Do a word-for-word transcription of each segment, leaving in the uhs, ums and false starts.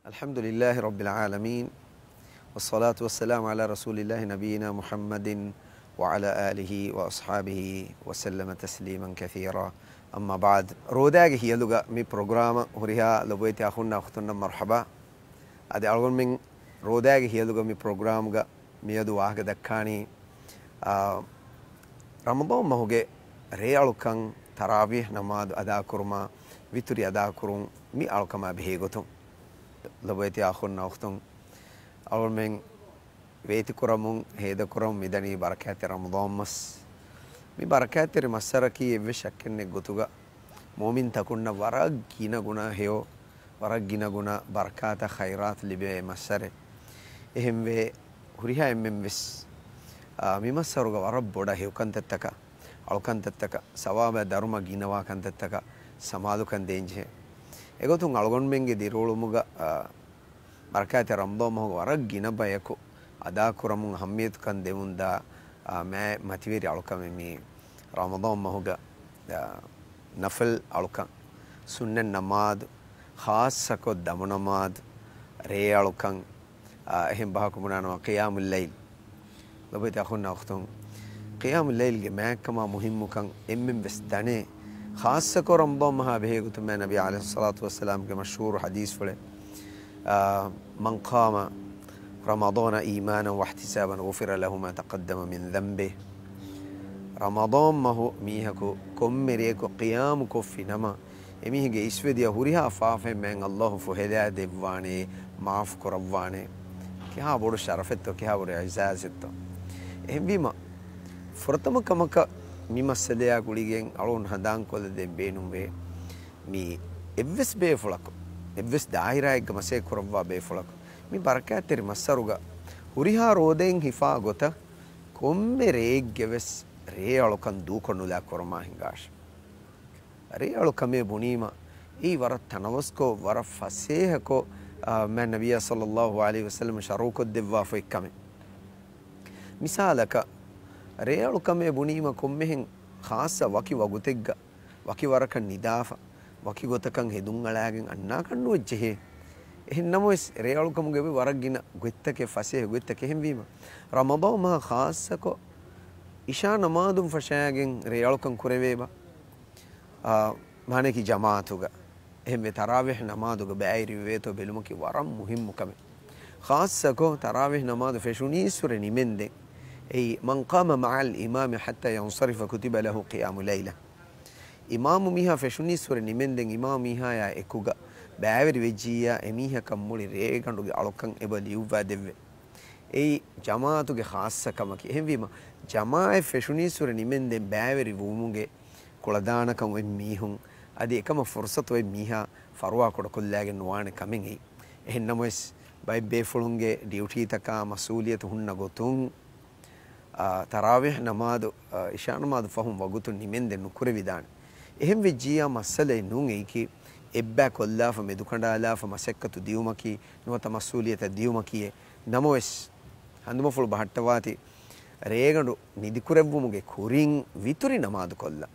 الحمد لله رب العالمين، والصلاة والسلام على رسول الله نبينا محمد وعلى آله وأصحابه وسلم تسليما كثيرا. أما بعد، ރޯދާގެ ހިޔަލުގަ މި ޕްރޮގްރާމަށް ހުރިހާ ލޮބުވެތި އަޚުންނާ އުޚްތުންނަށް މަރްޙަބާ. އަދި އަޅުގަނޑުމެން ރޯދާގެ ހިޔަލުގަ މި ޕްރޮގްރާމްގަ މިއަދު ވާހަކަ ދައްކާނީ، އާ، ރަމަޟާން މަހުގެ ރޭއަޅުކަން، ތަރާވީޙް ނަމާދު އަދާކުރުމާ، ވިތުރި އަދާކުރުން މި އަޅުކަމާ ބެހޭ ގޮތުން. ލޮބުވެތި އަޚުންނާ އުޚްތުން، އަޅުމެން ވޭތިކުރަމުން، ހޭދަކުރަމުން މިދަނީ ބަރަކާތްތެރި ރަމަޟާން މަސް. މި ބަރަކާތްތެރި މައްސަރަކީ އެއްވެސް ޝައްކެއްނެތް ގޮތުގަ މުއުމިންތަކުންނަށް ވަރަށް ގިނަ ގުނާ ހެޔޮ، ވަރަށް ގިނަ ގުނާ ބަރަކާތާ ޚައިރާތު ލިބޭ މައްސަރެއް. އެހެންވެ، ހުރިހާ އެންމެން ވެސް، އާ، މި މައްސަރުގަ ވަރަށް ބޮޑަށް ހެޔޮކަންތައްތަކަށް، އަޅުކަންތައްތަކަށް، ސަވާބާ ދަރުމަ ގިނަވާ ކަންތައްތަކަށް ސަމާލުކަން ދޭންޖެހޭ. އެގޮތުން އަޅުގަނޑުމެންގެ ދިރިއުޅުމުގަ، އާ، ބަރަކާތްތެރި ރަމަޟާން މަހުގަ ވަރަށް ގިނަ ބަޔަކު އަދާކުރަމުން އަހައްމިޔަތުކަން ދެމުންދާ، އާ، މާތް މަތިވެރި އަޅުކަމެއް މީ ރަމަޟާން މަހުގަ، އާ، ނަފަލް އަޅުކަން، ސުންނަތް ނަމާދު، ޚާއްޞަކޮށް ދަމުނަމާދު، ރޭއަޅުކަން، އާ، އެހެން ބަހަކު ބުނާނަމަ ޤިޔާމުއްލައިލް. ލޮބުވެތި އަޚުންނާ އުޚްތުން، ޤިޔާމުއްލައިލްގެ މާތްކަމާ މުހިއްމުކަން އެންމެން ވެސް ދަނޭ. ޚާއްޞަކޮށް ރަމަޟާން މަހާ ބެހޭގޮތުން މާތް ނަބީ ޢަލައިހިއްޞަލާތު ވައްސަލާމްގެ މަޝްހޫރު ޙަދީޘްފުޅެއް، އާ، من قام رمضان إيمانا واحتسابا غفر له ما تقدم من ذنبه. ރަމަޟާން މަހު މީހަކު ކޮންމެ ރެއަކު ޤިޔާމު ކޮށްފި ނަމަ، އެމީހެއްގެ އިސްވެދިޔަ ހުރިހާ ފާފައެއް މާތް ﷲ ފުހެލާ ދެއްވާނެ، މާފު ކުރައްވާނެ. ކިހާ ބޮޑު ޝަރަފެއްތޯ، ކިހާ ބޮޑު އިޢުޒާޒެއްތޯ. އެހެންވީމަ، ފުރަތަމަ ކަމަކަށް މި މައްސަލަޔާ ގުޅިގެން އަޅުން ހަނދާންކޮށްލަދޭން ބޭނުންވޭ، މި އެއްވެސް ބޭފުޅަކު، އެއްވެސް ދާއިރާއެއްގަ މަސައްކަތް ކުރައްވާ ބޭފުޅަކު، މި ބަރަކާތްތެރި މައްސަރުގަ ހުރިހާ ރޯދައިން ހިފާ ގޮތަށް ކޮންމެ ރެއެއްގެ ވެސް ރޭއަޅުކަން ދޫކޮށްނުލާ ކުރުމާ ހިނގާށި. ރޭއަޅުކަމޭ ބުނީމަ، އެއީ ވަރަށް ތަނަވަސްކޮށް، ވަރަށް ފަސޭހަކޮށް، އާ، މާތް ނަބިއްޔާ ޞައްލައްލާހު ޢަލައިހި ވަސައްލަމަ ޝަރުޢުކޮށްދެއްވާފަ އޮތް ކަމެއް. މިސާލަކަށް، ރޭއަޅުކަމޭ ބުނީމަ ކޮންމެހެން ޚާއްޞަ ވަކި ވަގުތެއްގަ، ވަކި ވަރަކަށް ނިދާފަ، ވަކި ގޮތަކަށް ހެދުން އަޅާގެން އަންނާކަށް ނުވެއްޖެހޭ. އެހެން ނަމަވެސް، ރޭއަޅުކަމުގެ ވަރަށް ގިނަ ގޮތްތަކެއް، ފަސޭހަ ގޮތްތަކެއް. އެހެންވީމަ، ރަމަޟާން މަހަށް ޚާއްޞަކޮށް، އިޝާ ނަމާދުން ފަށާގެން ރޭއަޅުކަން ކުރެވޭބަ. އާ، މާނައަކީ ޖަމާޢަތުގަ. އެހެންވެ، ތަރާވީޙް ނަމާދުގަ ބައިވެރިވެވޭތޯ ބެލުމަކީ ވަރަށް މުހިއްމު ކަމެއް. ޚާއްޞަކޮށް، ތަރާވީޙް ނަމާދު ފެށުނީއްސުރެ ނިމެންދެން، އެއީ، من قام مع الإمام حتى ينصرف كتب له قيام ليلة. އިމާމު މީހާ ފެށުނީއްސުރެ ނިމެންދެން، އިމާމު މީހާޔާ އެކުގަ ބައިވެރި ވެއްޖިއްޔާ، އެމީހަކަށް މުޅި ރޭގަނޑުގެ އަޅުކަން އެބަ ލިޔުއްވާ ދެއްވޭ. އެއީ، ޖަމާޢަތުގެ ޚާއްޞަ ކަމަކީ. އެހެންވީމަ، ޖަމާޢަތް ފެށުނީއްސުރެ ނިމެންދެން ބައިވެރި ވުމުގެ ކުޅަދާނަކަން އޮތް މީހުން، އަދި އެކަމަށް ފުރުޞަތު އޮތް މީހާ ފަރުވާކުޑަކޮށްލާގެން ނުވާނެ ކަމެއް އެއީ. އެހެން ނަމަވެސް، ބައެއް ބޭފުޅުންގެ ޑިއުޓީތަކާ މަސްއޫލިއްޔަތު ހުންނަ ގޮތުން، އާ، ތަރާވީޙް ނަމާދު، އާ، އިޝާ ނަމާދު ފަހުން ވަގުތުން ނިމެންދެން ނުކުރެވިދާނެ. އެހެން ވެއްޖިއްޔާ މައްސަލައެއް ނޫން އެއީކީ، އެއްބައި ކޮށްލާފަ، މެދުކަނޑާލާފަ، މަސައްކަތު ދިޔުމަކީ، ނުވަތަ މަސްއޫލިއްޔަތަށް ދިޔުމަކީ. ނަމަވެސް، ހަނދުމަފުޅު ބަހައްޓަވާތި، ރޭގަނޑު ނިދިކުރެއްވުމުގެ ކުރިން ވިތުރި ނަމާދު ކޮށްލަން.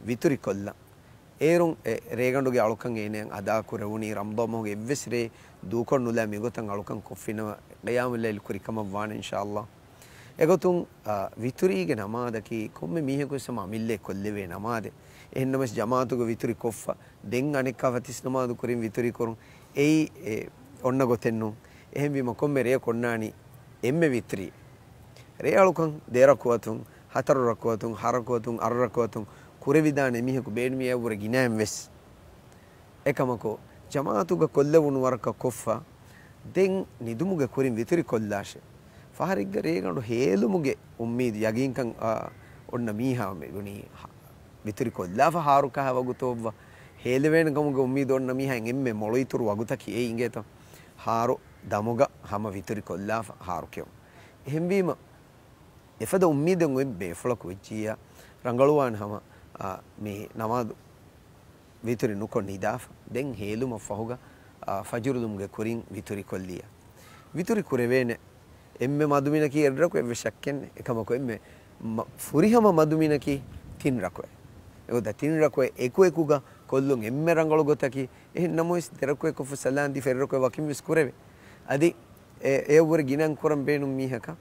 ވިތުރި ކޮށްލަން. އޭރުން އެ ރޭގަނޑުގެ އަޅުކަން އޭނައަށް އަދާކުރެވުނީ، ރަމަޟާން މަހުގެ އެއްވެސް ރެއެއް ދޫކޮށް ނުލާ މިގޮތަށް އަޅުކަން ކޮށްފިނަމަ، ޤިޔާމުއްލައިލް ކުރި ކަމަށް ވާނެ، އިންޝާﷲ. އެގޮތުން، އާ، ވިތުރީގެ ނަމާދަކީ ކޮންމެ މީހަކުވެސް ހަމަ އަމިއްލައަށް ކޮށްލެވޭ ނަމާދެއް. އެހެންނަމަވެސް ޖަމާޢަތުގަ ވިތުރި ކޮށްފަ، ދެން އަނެއްކާ ފަތިސް ނަމާދު ކުރިން ވިތުރި ކުރުން. އެއީ، އެ، އޮންނަ ގޮތެއްނޫން. އެހެންވީމަ ކޮންމެ ރެއަކު އޮންނާނީ އެންމެ ވިތުރީ. ރޭއަޅުކަން ދެ ރަކުޢަތުން، ހަތަރު ރަކުޢަތުން، ހަ ރަކުޢަތުން، އަށް ރަކުޢަތުން ކުރެވިދާނެ މީހަކު ބޭނުމިއްޔާ ވުރެ ގިނައިން ވެސް. އެކަމަކު، ޖަމާޢަތުގަ ކޮށްލެވުނު ވަރަކަށް ކޮށްފަ، ދެން ނިދުމުގެ ކުރިން ވިތުރި ކޮށްލާށޭ. ފަހަރެއްގަ ރޭގަނޑު ހޭލުމުގެ އުއްމީދު ޔަގީންކަން، އާ، އޮންނަ މީހާ މި ބުނީ، ހާ، ވިތުރި ކޮށްލާފަ ހާރު ކަހަލަ ވަގުތު އޮއްވަ، ހޭލެވޭނެ ކަމުގެ އުއްމީދު އޮންނަ މީހާއަށް އެންމެ މޮޅު އިތުރު ވަގުތަކީ އެއީ އިނގޭތޯ. ހާރު ދަމުގަ ހަމަ ވިތުރި ކޮށްލާފަ ހާރު ކެއުން. އެހެންވީމަ، އެފަދަ އުއްމީދެއް އޮތް ބޭފުޅަކު ވެއްޖިއްޔާ، ރަނގަޅުވާނެ ހަމަ، އާ، މި ނަމާދު ވިތުރި ނުކޮށް ނިދާފަ، ދެން ހޭލުމަށް ފަހުގަ، އާ، ފަޖުރުލުމުގެ ކުރިން ވިތުރި ކޮށްލިޔާ. ވިތުރި ކުރެވޭނެ އެންމެ މަދުމިނަކީ އެއްރަކު އެއްވެސް ޝައްކެއްނެއް. އެކަމަކު އެންމެ މަ-، ފުރިހަމަ މަދުމިނަކީ ތިން ރަކުޢަތް. އެގޮތަށް ތިން ރަކުޢަތް އެކު އެކުގަ ކޮށްލުން އެންމެ ރަނގަޅު ގޮތަކީ. އެހެން ނަމަވެސް، ދެރަކުއެއްކޮށްފަ ސަލާން ދީފަ އެއްރަކުއެއް ވަކިން ވެސް ކުރެވޭ. އަދި އެ، އެއަށްވުރެ ގިނައިން ކުރަން ބޭނުން މީހަކަށް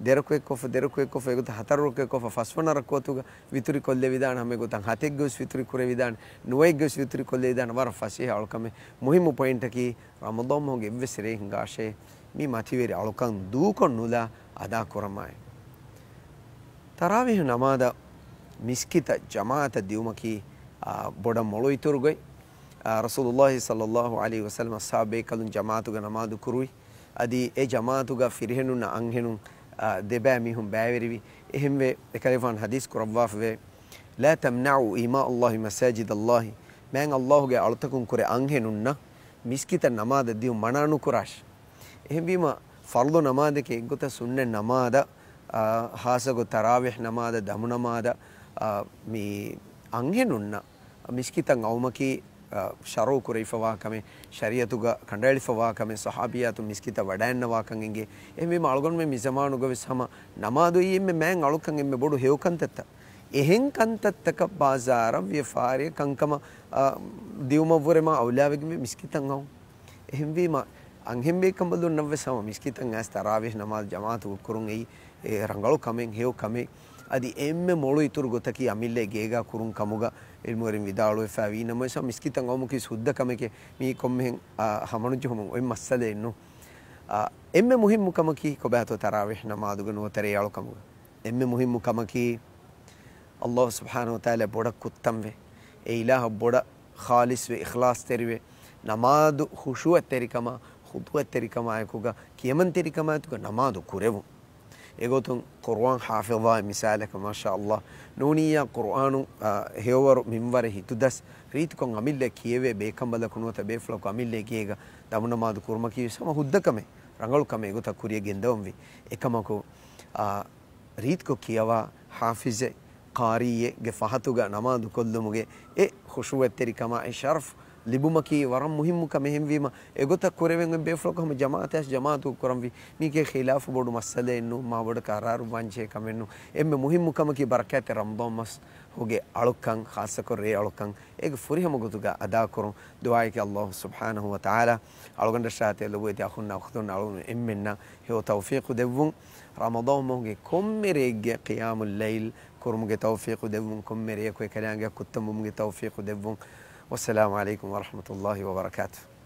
ދެރަކުއެއްކޮށްފަ، ދެރަކުއެއްކޮށްފަ އެގޮތަށް ހަތަރު ރަކުއެއްކޮށްފަ ފަސްވަނަ ރަކުޢަތުގަ ވިތުރި ކޮށްލެވިދާނެ، ހަމަ އެގޮތަށް ހަތެއްގަ ވެސް ވިތުރި ކުރެވިދާނެ، ނުވައެއްގަ ވެސް ވިތުރި ކޮށްލެވިދާނެ. ވަރަށް ފަސޭހަ އަޅުކަމެއް. މުހިއްމު ޕޮއިންޓަކީ، ރަމަޟާން މަހުގެ އެއްވެސް ރެއެއް ހިނގާށޭ، މި މަތިވެރި އަޅުކަން ދޫކޮށް ނުލާ އަދާ ކުރަމާއި. ތަރާވީހު ނަމާދަށް މިސްކިތަށް ޖަމާޢަތަށް ދިއުމަކީ، އާ، ބޮޑަށް މޮޅު އިތުރު ގޮތް. އާ، ރަސޫލުﷲ ޞައްލަﷲ ޢަލައިހި ވަސައްލަމަ އަޞްޙާބު ބޭކަލުން ޖަމާޢަތުގަ ނަމާދު ކުރުވި. އަދި އެ ޖަމާޢަތުގަ ފިރިހެނުންނަށް އަންހެނުން، އާ، ދެބައި މީހުން ބައިވެރިވި. އެހެންވެ، އެކަލޭގެފާނު ޙަދީޘް ކުރައްވާފަވޭ، "لا تمنعوا إماء الله مساجد الله." މާތް ﷲ ގެ އަޅުތަކުން ކުރެ އަންހެނުންނަށް މިސްކިތަށް ނަމާދަށް ދިއުން މަނާ ނުކުރާށި. އެހެންވީމަ، ފަރުޟު ނަމާދެކޭ އެއްގޮތަށް ސުންނަތް ނަމާދަށް، އާ، ޚާއްޞަގޮތް ތަރާވީޙް ނަމާދަށް، ދަމު ނަމާދަށް، އާ، މި އަންހެނުންނަށް މިސްކިތަށް އައުމަކީ، އާ، ޝަރުޢު ކުރެވިފަވާ ކަމެއް، ޝަރީޢަތުގަ ކަނޑައެޅިފަވާ ކަމެއް، ޞަޙާބިޔާތުން މިސްކިތަށް ވަޑައިންނަވާކަން އެނގޭ. އެހެންވީމަ، އަޅުގަނޑުމެން މި ޒަމާނުގަ ވެސް ހަމަ ނަމާދު އެއީ އެންމެ މާތް އަޅުކަން، އެންމެ ބޮޑު ހެޔޮ ކަންތައްތައް. އެހެން ކަންތައްތަކަށް ބާޒާރަށް، ވިޔަފާރިއަށް، ކަންކަމަށް، އާ، ދިއުމަށްވުރެ މާ އައުލާވެގެންވޭ މިސްކިތަށް އައުން. އެހެންވީމަ، އަންހެން ބޭކަނބަލުންނަށްވެސް ހަމަ މިސްކިތަށް އައިސް ތަރާވީޙް ނަމާދު ޖަމާޢަތުގަ ކުރުން އެއީ، އެ، ރަނގަޅު ކަމެއް، ހެޔޮ ކަމެއް. އަދި އެންމެ މޮޅު އިތުރު ގޮތަކީ އަމިއްލަ ގޭގަ ކުރުން ކަމުގަ ޢިލްމުވެރިން ވިދާޅުވެފައިވީ. ނަމަވެސް މިސްކިތަށް އައުމަކީ ހުއްދަ ކަމެކޭ. މީ ކޮންމެހެން، އާ، ހަމަނުޖެހުމުން އޮތް މައްސަލައެއް ނޫން. އާ، އެންމެ މުހިއްމު ކަމަކީ ކޮބާތޯ ތަރާވީޙް ނަމާދުގަ ނުވަތަ ރޭ އަޅުކަމުގަ. އެންމެ މުހިއްމު ކަމަކީ، ﷲ ސުބްޙާނަހޫ ވަތަޢާލާ ބޮޑަށް ކުއްތަންވެ، އެ އިލާހަށް ބޮޑަށް ޚާލިޞްވެ، އިޚްލާޞްތެރިވެ، ނަމާދު ޚުޝޫޢަތްތެރިކަމާ، ޚުޟޫޢަތްތެރިކަމާއެކުގަ، ކިޔަމަންތެރިކަމާއެކުގަ ނަމާދު ކުރެވުން. އެގޮތުން ޤުރުއާން ޙާފިޡާއެއް މިސާލަކަށް، މާޝާﷲ، ނޫނިއްޔާ ޤުރުއާނު، އާ، ހެޔޮވަރު މިންވަރެއް ހިތުދަސް، ރީތިކޮށް އަމިއްލަ ކިޔެވޭ ބޭކަނބަލަކު ނުވަތަ ބޭފުޅަކު އަމިއްލަ ގޭގަ ދަމު ނަމާދު ކުރުމަކީ ވެސް ހަމަ ހުއްދަ ކަމެއް، ރަނގަޅު ކަމެއް. އެގޮތަށް ކުރިޔަށް ގެންދަވަންވީ. އެކަމަކު، އާ، ރީތިކޮށް ކިޔަވާ ޙާފިޡެއް، ޤާރީއެއް ގެ ފަހަތުގަ ނަމާދު ކޮށްލުމުގެ އެ ޚުޝޫޢަތްތެރިކަމާ، އެ ޝަރަފް ލިބުމަކީ ވަރަށް މުހިއްމު ކަމެއް. އެހެންވީމަ، އެގޮތަށް ކުރެވެން އޮތް ބޭފުޅަކު ހަމަ ޖަމާޢަތަށް ޖަމާޢަތު ކުރަންވީ. މީކޭ ޚިލާފު ބޮޑު މައްސަލައެއް ނޫން، މާ ބޮޑަށް ޤަރާރު ވާންޖެހޭ ކަމެއް ނޫން. އެންމެ މުހިއްމު ކަމަކީ ބަރަކާތްތެރި ރަމަޟާން މަސް ހުގެ އަޅުކަން، ޚާއްޞަކޮށް ރޭ އަޅުކަން، އޭގެ ފުރިހަމަ ގޮތުގަ އަދާކުރުން. ދުޢާއަކީ ﷲ ސުބްޙާނަހޫ ވަތަޢާލާ އަޅުގަނޑަށާ ތިޔަ ލޮބުވެތި އަޚުންނާ އުޚްތުންނާ އަޅުގަނޑު އެންމެންނަށް ހެޔޮ ތައުފީޤު ދެއްވުން. ރަމަޟާން މަހުގެ ކޮންމެ ރެއެއްގެ ޤިޔާމުލް ލައިލް ކުރުމުގެ ތައުފީޤު ދެއްވުން، ކޮންމެ ރެޔަކު އެކަލާނގެއަށް ކުއްތަންވުމުގެ ތައުފީޤު ދެއްވުން. ވައްސަލާމު ޢަލައިކުމް ވަރަޙްމަތުﷲ ވަބަރަކާތުހު.